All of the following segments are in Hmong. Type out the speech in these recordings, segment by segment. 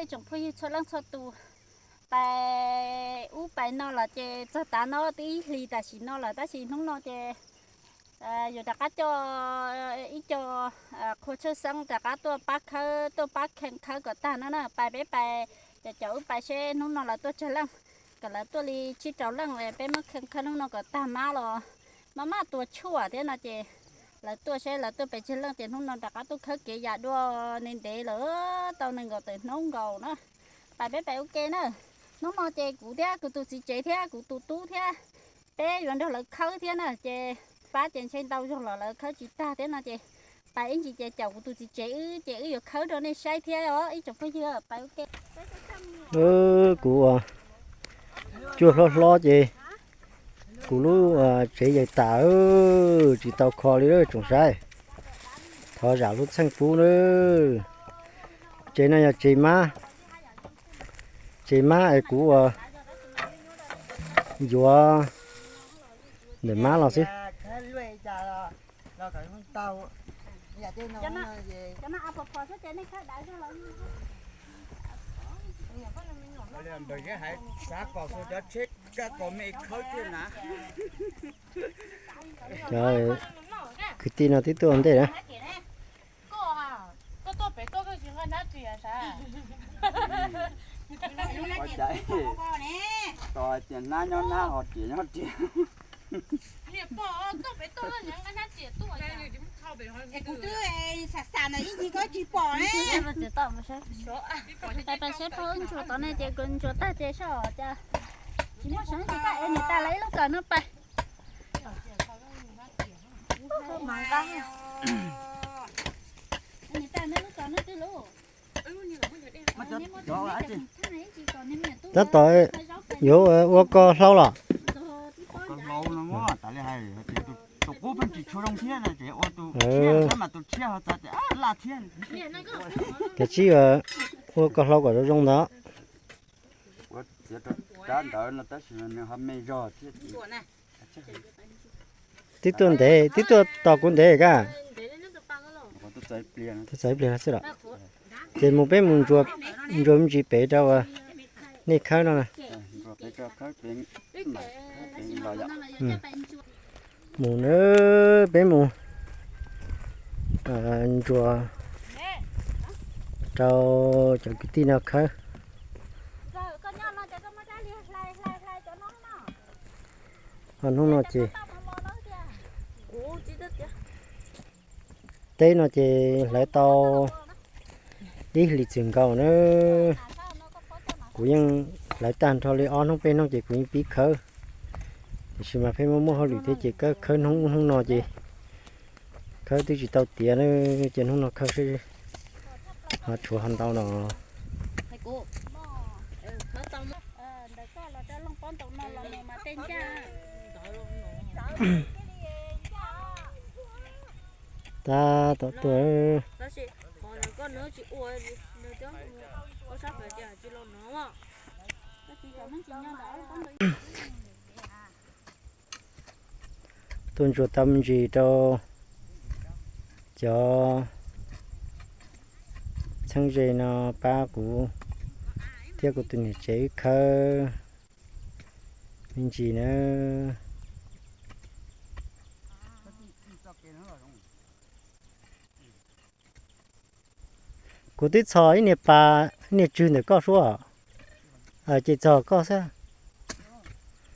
Ib tsoom phooj ywg txhua leej txhua tus, pais ub pais no los ces txog tav no twb ib hlis tam sim no lawm, tab sis hnub no ces yuav rov qab coj ib co qhua tshawj xeeb rov qab tuaj pab khawb, tuaj pab khee khawb kom tag no na. Pais peb pais caum caum wb pais seb hnub no lawv tuaj tsawg leej, kom lawv tuaj li tsib rau leej, peb muab khee khawb hnub no kom tag mab los maj maj tua tshuaj thiab no ces lawv tuaj seb lawv tuaj pes tsawg leej ces hnub no rov qab tuaj khawb kev yam dua. Ntev ntev lawm, tau nees nkaum tawm hnub nkaus na. Pais peb pais ua ke na. Hnub no ces kuv thiab kuv tus txiv tsev thiab kuv tus tub thiab peb yuav nrog lawv khawb thiab na, ces pab ces ntshe ntau zog los lawv khawb tsis tag thiab no ces pais ib ntsis ces caum kuv tus txiv tsev wb ces wb yuav khawb rau nej saib thiab os ib tsoom phooj ywg. Pais ua ke. Kuv ua cuaj hlob hlob ces kuv lub tsev yaws tas, tsis tau kho li tsoom saib. Thov zam lub txheej pub na. Tsev no yog tsev mab, tsev mab es kuv ua yuav ntawm mab los xwb. Cov kwv tij no twb tuaj ua ntej na. Tos hais tias nab nyob nab ho riam nyob riam. Kuv twb xam xam ntawm ib ncig koj tsis pom ne. Pais pais saib pog wb ntsuas tod ne ces kuv ntsuas tag ces soj cas tsis muaj seev ces koj ev niam tais lawv ib lub kawm no pais. Tab tom yuav ua koj hlau los? Tus qub pheej tsis tshua zoo thiab, ces ua tus tshiab no mas tus tshiab ho txawv tias laj thiab. Kav tsij ua koj hlau kom zoo zoo ntawd. Ua txiav rau rab ntawd no tab sis nws ho me zog thiab. Twb tuaj ntev, twb tuaj tos kuv ntev kab. Twb txawv ib pliag xwb los. Ces mus peb mus ntsuas me ntsis pem rau nej khawb no na. Mus na, peb mus ntsuas rau cov kwv tij no khawb. Hnub no ces teb no ces hlawv tau ib hlis txwm nkaus na. Kuv yeej hlawv tag nrho li ob hnub peb hnub ces kuv yeej pib khawb. Tiam sis mas pheej muaj muaj hauj lwm thiab ces khawb hnub ub hnub no ces khawb twb tsis tau tiav na, ces hnub no khawb seb ho tshuav ho ntau no. Tab tom tuaj. Tuaj ntsuas tau me ntsis rau cov txheeb ze no pab kuv thiab kuv tus niam tsev wb khawb me ntsis na. Kuv twb txhos ib niag pas, ib niag tswg ntawm koj suab, ces txog koj xwb.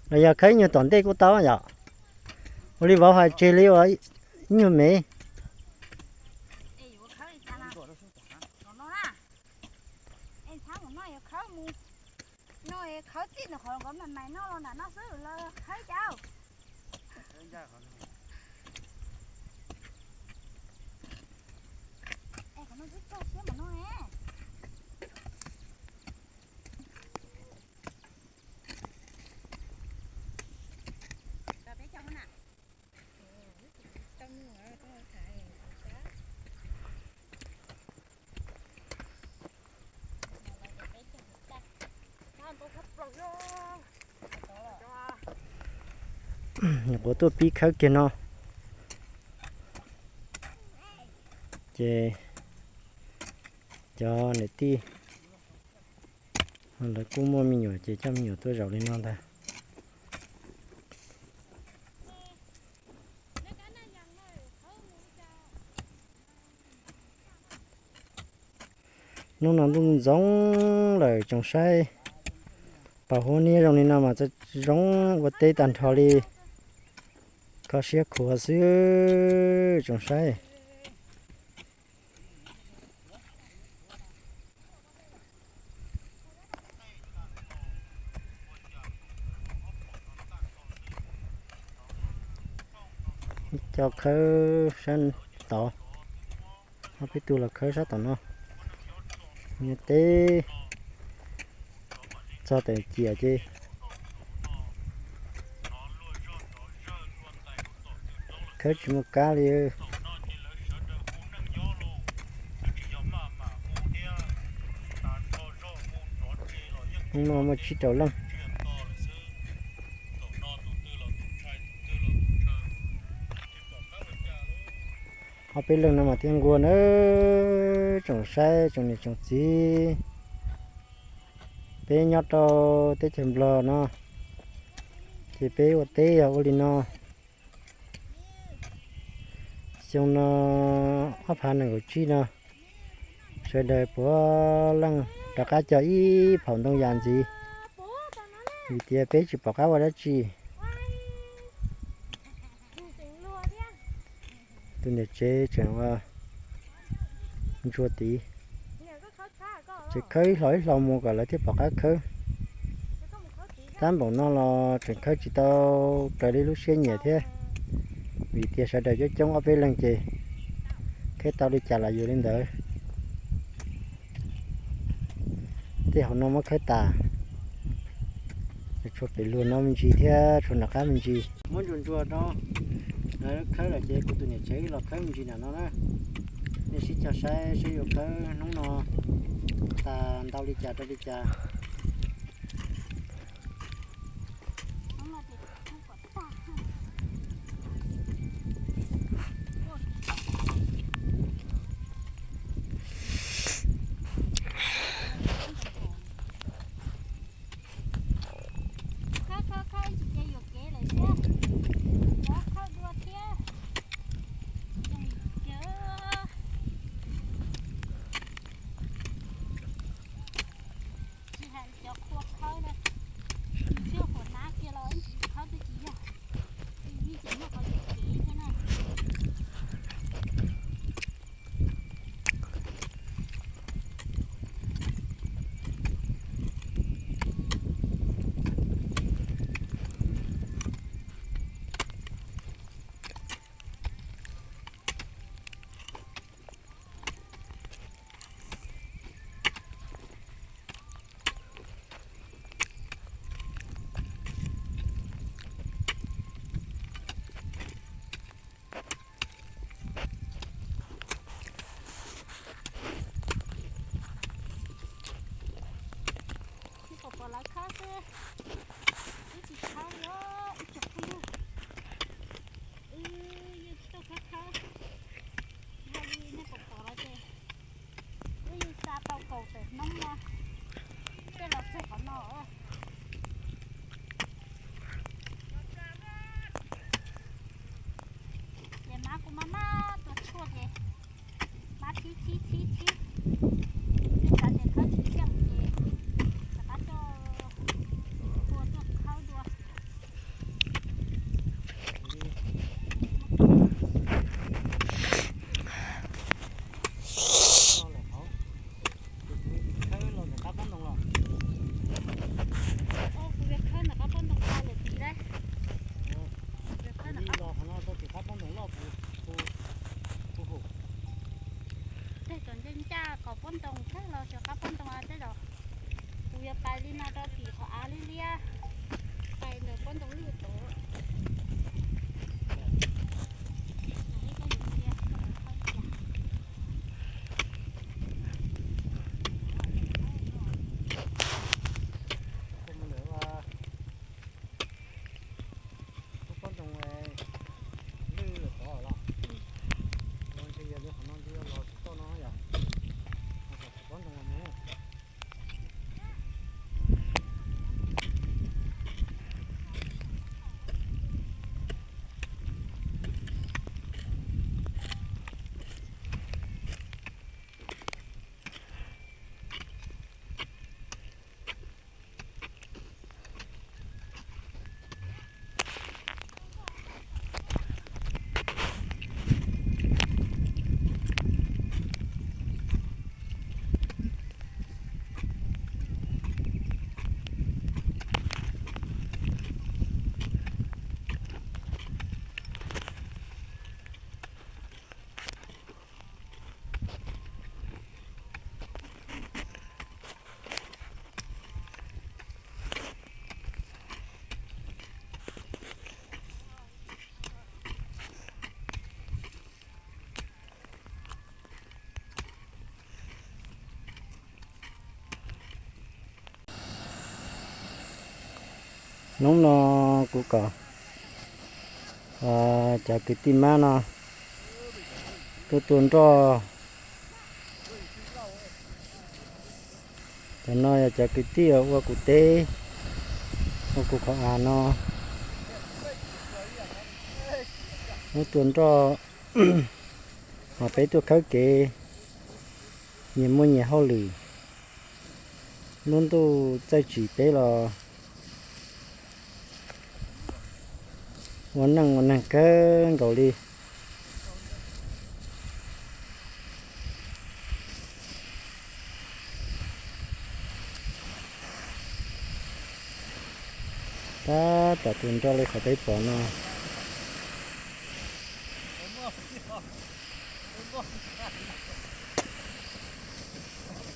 Los yog khawb ib nyuag tom ntej kuj tau yom. Ua li vauv hais tseg li ua ib nyuag me. Nyuam qhuav tuaj pib khawb kiag no, ces cov niam tij Lawv kuj muaj me nyuam ces coj me nyuam tuaj zaum li no ntag. Hnub no ntuj ntxoov lawm tsoom saib, pom huab niab zoo li no mas txawm zoo ua teb tag nrho li, kho siab khuav xwb tsoom saib. Ib co khawb sab tod, ob peb tug los khawb sab tom no. Nyob teb txog tawm ciam ces khawb tsis muaj kab li. Hnub no muaj tsib rau leej. Ob peb leej no mas thiaj nquag na tsoom saib tsoom niam tsoom txiv. Peb nyob rau teb chaws Nplog no ces peb ua teb yog ua li no. Xyoo no ob phav nees nkaum tsib no, sawv daws puav leej rov qab cog ib phaum ntoo yas ntxiv, vim tias peb tsis pom qab ua dab tsi. Tus niam tsev tseem ua ntsuag tid, ces khawb ib hlo ib hlo mus kom lawv thiaj pom qab khawb. Tab npaum no los tseem khawb tsis tau raws li lub siab nyiam thiab, vim tias sawv daws coob coob ob peb leeg ces khawb tau li cas los yuav li ntawd. Tej hauv no muab khawb tas, tshuav pem luag no me ntsis thiab tshuav nram qab me ntsis. Muab ntsuag ntsuag rau lawv khawb lawm ces kuv tus niam tsev los khawb me ntsis nram no na. Nej sib cog saib seb yuav khawb hnub no tas ntau li cas rau li cas. Khawb khawb khawb ib ntsis ces yuam kev lawm thiab. Rov khawb dua thiab. Zoo li cas tsis hais cov qhua khawb na, tsis tshua huam nab kiag los ib ntsis khawb twb tsis yog, yeej tseem muaj qhov yuam kev thiab na. Tsis pom pom lawv khawb xwb, wb tsis khawb li os ib tsoom phooj ywg. Wb yeej tsis tau khawb khawb, yog li nej pom pom lawv ces wb yeej xa tau kaum tawm hnub no thiaj los txog qhov no. Ces mab kuv mab mab tua tshuaj ces mab thib thib thib thib, twb xav tias khawb tsis tsheej ces rov qab coj tua tuaj khawb dua. Hnub no kuv kom cov kwv tij mab no tuaj tua nroj. Cov no yog cov kwv tij ua kuv teb, ua kuv qhov av no. Muab tua nroj, ho peb tuaj khawb kev, nyias muaj nyias hauj lwm. Lub ntuj txawj tsim peb los ua neej ua neeg kawg nkaus li. Tab tom tua nroj li qhov peb pom no.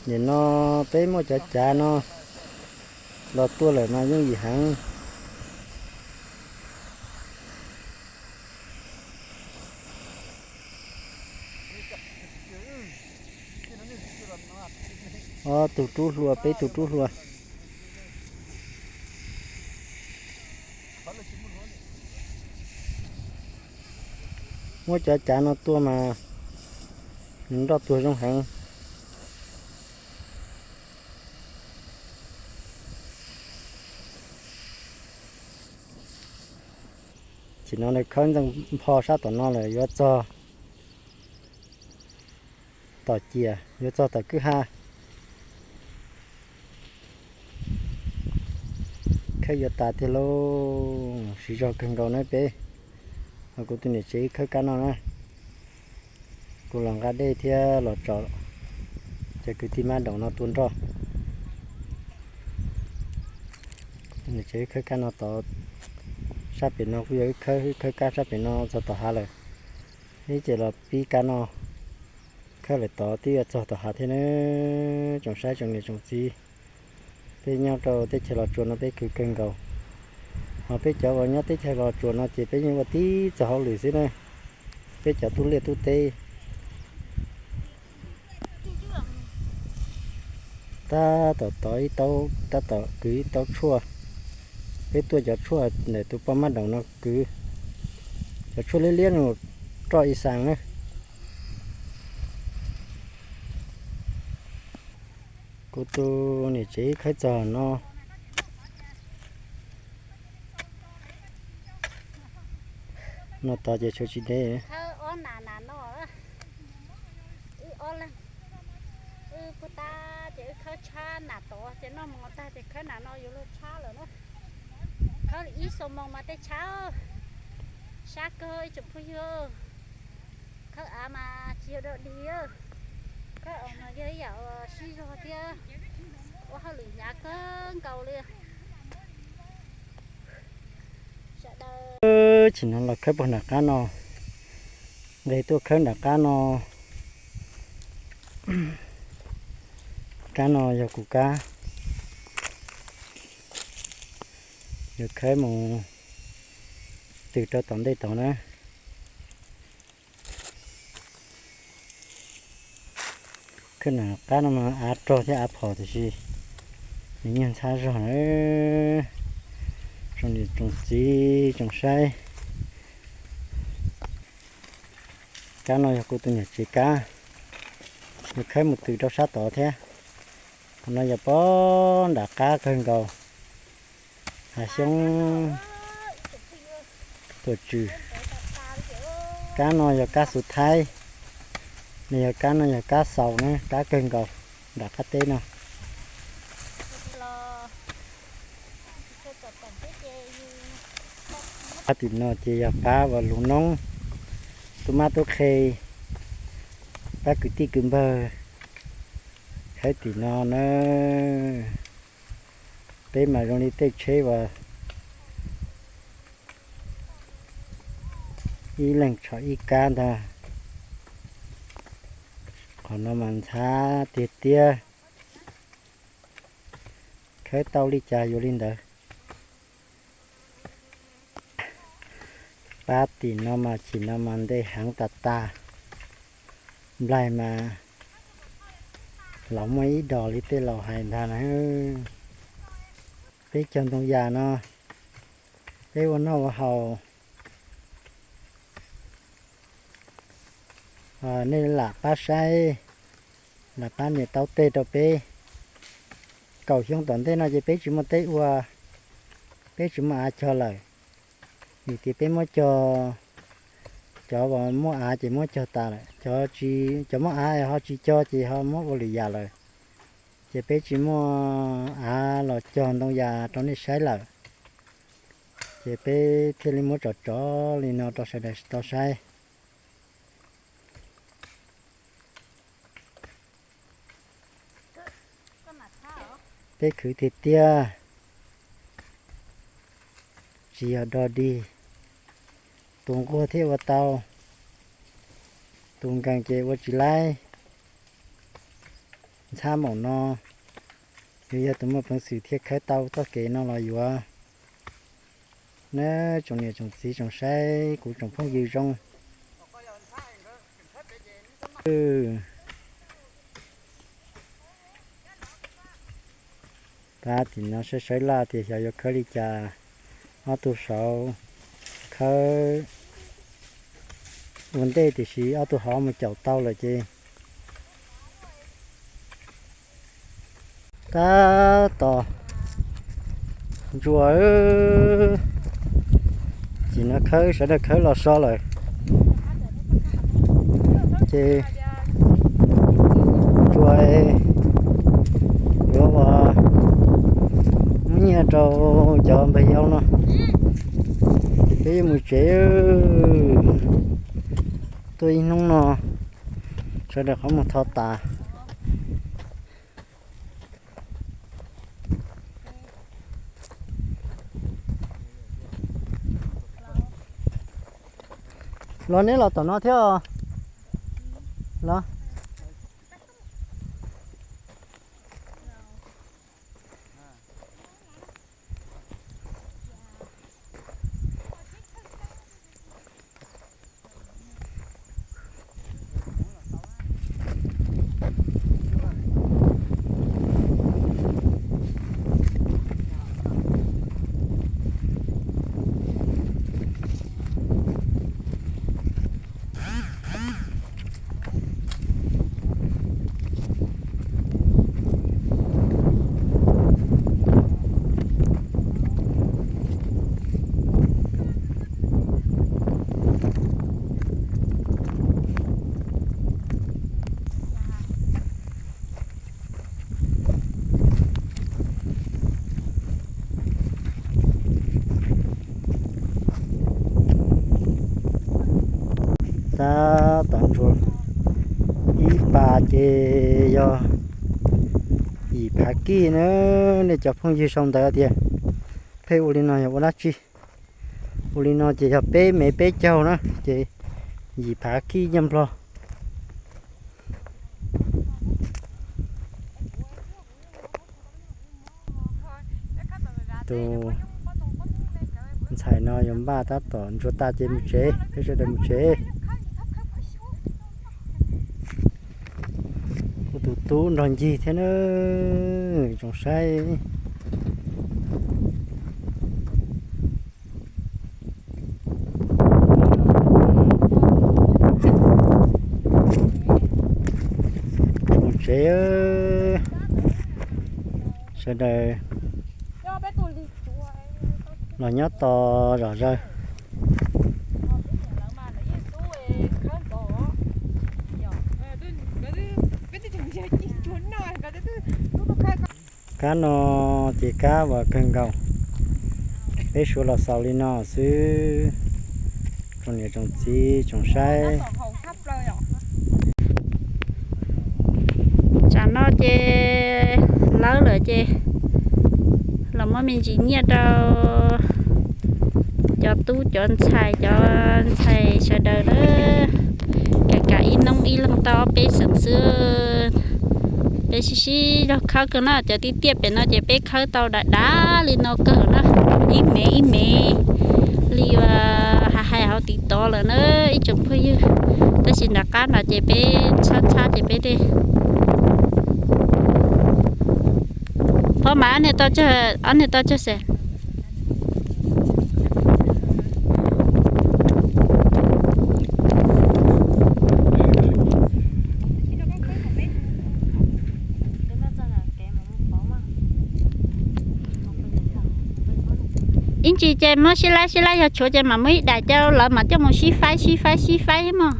Nim no peb muaj cov cav no los tua lawm mas yooj yim heev. Ob tug rub hlua, peb tug rub hlua. Muab cov cav no tua mas nroj tuag zoo heev. Tsim no nws khawb ntxeej npho sab tom no lawm, yuav txog tom ciam, yuav txog tom kwj ha. Khawb yuav tas tiag lauj, siv zog kawg nkaus na peb. Ho kuv tus niam tsev wb khawb kab noj na. Kuv los nqa dej thiab los tsom cov kwv tij mab daum no tua nroj. Kuv tus niam tsev wb khawb kab no tod, sab pem no kuj yog wb khawb, wb khawb kab sab pem no txog tom hav lawm. Ib ces los pib kab no, khawb lawm tod twb yuav txog tom hav thiab na. Tsoom saib tsoom niam tsoom txiv, peb nyob rau teb chaws Los Tsuas no peb khwv kawg nkaus. Ho peb cov uas nyob teb chaws Los Tsuas no ces peb yeej ua tib txoj hauj lwm xwb na. Peb cov tub liaj tub teb tab tom tov ib taub, tab tom kwv ib taub tshuaj. Peb tuaj cov tshuaj ntawm tus poj mab daum no kwv, cov tshuaj liab liab no roj ib xaas na. Kuv tus niam tsev khawb txog no, no tod ces tshuav tsis deb. Wb puag ta ces wb khawb tshab nram tod ces noj mov tag ces khawb nram no yuav luag tshab lawm na. Khawb li ib xuab moos mas tej tshab, sab kawg ib tsoom phooj ywg. Khawb av mas tsis yog dog dig, khawb av mas yog ib yam sib zog thiab ua hauj lwm hnyav kawg nkaus li. Tsim no los khawb puag nram qab no, nqes tuaj khawb nram qab no. Kab no yog kuv kab, yuav khawb mus tws rau tom ntej tod na. Khawb nram qab no mas av rog thiab av phom tiam sis nws nyuag ntxhab zog na. Tsoom niam tsoom txiv tsoom saib, kab no yog kuv tus niam tsev kab, nws khawb mus tws rau sab tod thiab. Qhov no yog pob nram qab kawg nkaus, hav xyoob tuam tswm. Kab no yog kab xuv thaib, nws yog kab no yog kab xaus na, kab kawg nkaus nram qab teb no. Pab tim no ces yog pab uas luv noob, tub mab tub qhe, pab kwv tij kwv npawg khawb tim no na. Peb mas zoo li tej tsheb uas ib leeg tshom ib kab ntag. Qhov no mas ntxhab tiag tiag, khawb tau li cas yuav li ntawd. Pab tim no mas chim no mas ntev heev tas tas. Nplaig mas los muaj ib dos li tej laus hais ntag na. Peb cog ntoo yas no, Peb ua noj ua haus, nej lam pab saib, lam pab nias taub teg rau peb. Kaum xyoo tom ntej no ces peb tsis muaj teb ua, peb tsis muaj av cog lawm, vim tias peb muab cog, cov uas muaj av ces muab cog tas lawm, cov tsis, cov muaj av ho tsis cog ces ho muab ua lwm yam lawm. Ces peb tsis muaj av los cog ntoo yas rau nej saib lawm, ces peb thiaj li muab tso tso li no rau sawv daws tau saib. Peb khwv tiag tiag, tsis yog dog dig, tus nquag thiaj ua tau, tus nkees ces ua tsis laib. Ntxhab maum no, yus yog tus muaj peev xwm thiaj khawb tau txoj kev no los yuav. Nab tsoom niam tsoom txiv tsoom saib kuv tsoom phooj ywg zoo. Pab tim no saib sawv laj tias xyov yuav khawb li cas, ob tug saud khawb ua ntej tiam sis ob tug hauv mus caum tau lawm ces tab tom ntsuas. Tim no khawb, sawv daws khawb los so lawm ces ntsuas yuav ua muab nyiaj rau cov npawg yau no ces peb yuav mus tsev. Tuaj ib hnub no sawv daws qhov muag tho tas. Los neb los tom no thiab os. Los. Tab tom ntsuas ib pas ces yog yim phav kij na. Nej cov phooj ywg sau ntawv tias pheej ua li no yog ua dab tsi? Ua li no ces yog peb mev peb caug na ces yim phav kij nyiaj nplog. Tus ntxhais no yuav npaj tab tom ntsuas tas ces mus tsev, peb sawv daws mus tsev. Kuv tus tub nrog ncig thiab na, tsoom saib. Mus tsev, sawv daws los nyob tos zom zaws. Kab no ces kab uas kawg nkaus, peb suav los xaus li no xwb. Tsoom niam tsoom txiv tsoom saib, tsam no ces lawv lawm ces los muab me ntsis nyiaj rau cov tub cov ntxhais, cov ntxhais sawv daws na. Kam kam ib hnub ib leeg tau ob peb xeem xwb. Peb sib sib zog khawb kawg na, cov tiaj tiaj pem no ces peb khawb tau dav dav li no kawg na, ib mev ib mev li uas hais hais hauv TikTok lawm na ib tsoom phooj ywg. Tab sis nram qab no ces peb txhob txhab ces peb tej. Phob mas ob niag tau tsawg, ob niag tau tsawg xees? Ib ntsis ces muab sib laib sib laib, yog tshuav ces mam muab ib daim coj lawv mam coj mus sib faib sib faib sib faib mog.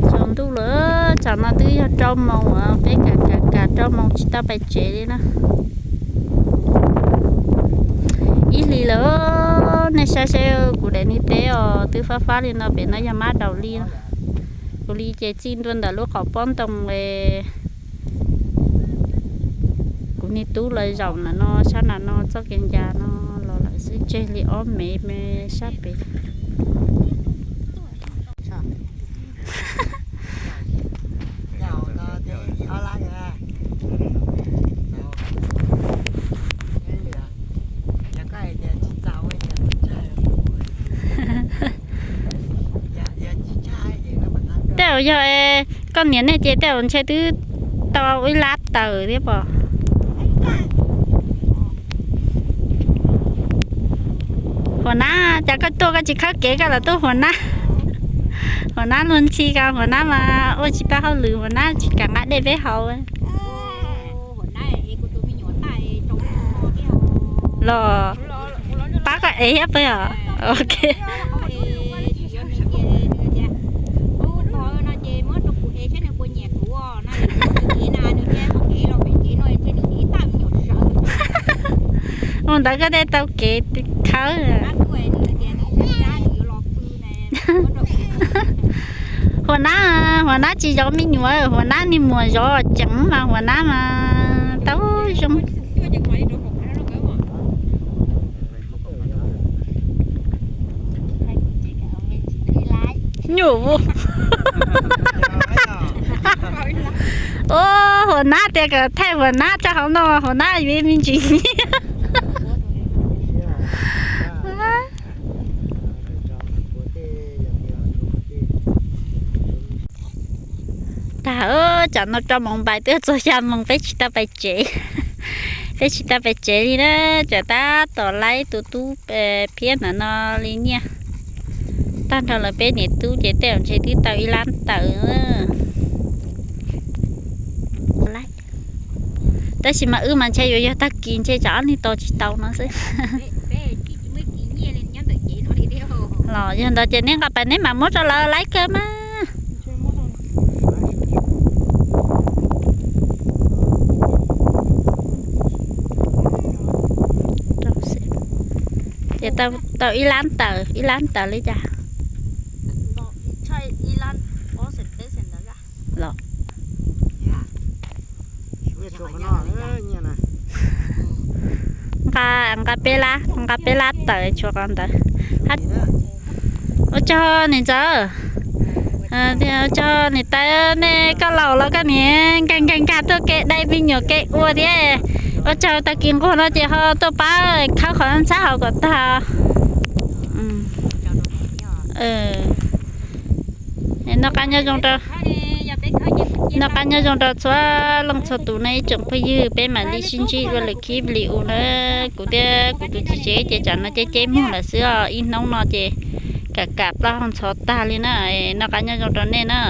Tsaus ntuj lawm, tsam no twb yog rau moos, peb kam kam kam rau moos tsis tau pais tsev li na. Ib hlis lawm, nej saib saib kuv daim niag teb os, twb fab fab li no, pem no yog mab daus li. Kuv li ces txij ntua ntawm lub qhov pob ntoo, kuv niag tub lawv zaum ntawm no sab nram no txoj kev ncas no los lawm xwb, tseg li ob mev me sab pem. Tej zaum yog koj niam nej ces tej zaum ntshe twb tau ib lab tawm thiab pom. Huas Nab, cas koj tuaj koj tsis khawb kev koj los tuaj Huas Nab? Huas Nab luag ntxhi ko, Huas Nab mas ua tsis tau hauj lwm, Huas Nab tsis kam nqa dej peb haus. Los pab koj ev thiab peb os. Ok. Mus ntawd koj tej tau kev khawb. Huas Nab, Huas Nab tsis zov me nyuam, Huas Nab niag muam zov tseev mas Huas Nab mas tau zoo. Nyuj. Huas Nab tias kom thaij Huas Nab rau hauv no, Huas Nab yuav me ntsis nyiaj. Tag, tsam no rau moos npaim twb txog xya moos peb tsis tau pais tsev. Peb tsis tau pais tsev li na, tsam tab tom laib tus tub phiab ntawm no li nyiaj. Tag nrho lawv peb niam tub ces tej zaum ntshe twb tau ib lab tawm. Tab sis mas wb mas ntshe yuav yog tag kis ntshe tsam ob leeg tos tsis tau no xwb. Los yog ntawd ces neb nqa pais neb mam muab rau lawv laib kawg mas. Ces tau ib lab tawm, ib lab tawm li cas? Los nqa, nqa peb lab, nqa peb lab tawm tshuav qhov ntawd. Ua tsaug niam ntxawm, ua tsaug niam tais, nej koj laus los koj niam nkag nkag nkag tuaj kev dai me nyuam kev ua thiab. Ua tsaug tag kis nquag no ces ho tuaj pab khawb qhov ntxhab hauv kom tag. Noj qab nyob zoo rau, noj qab nyob zoo rau txhua leej txhua tus na ib tsoom phooj ywg, peb mam li sib ntsib dua lwm khib li u na. Kuv thiab kuv tus txiv tsev ces tsam no ceb ceb muag lawm xwb os, ib hnub no ces kam kam plaub hau ntxhov tag li na. Noj qab nyob zoo rau nej na.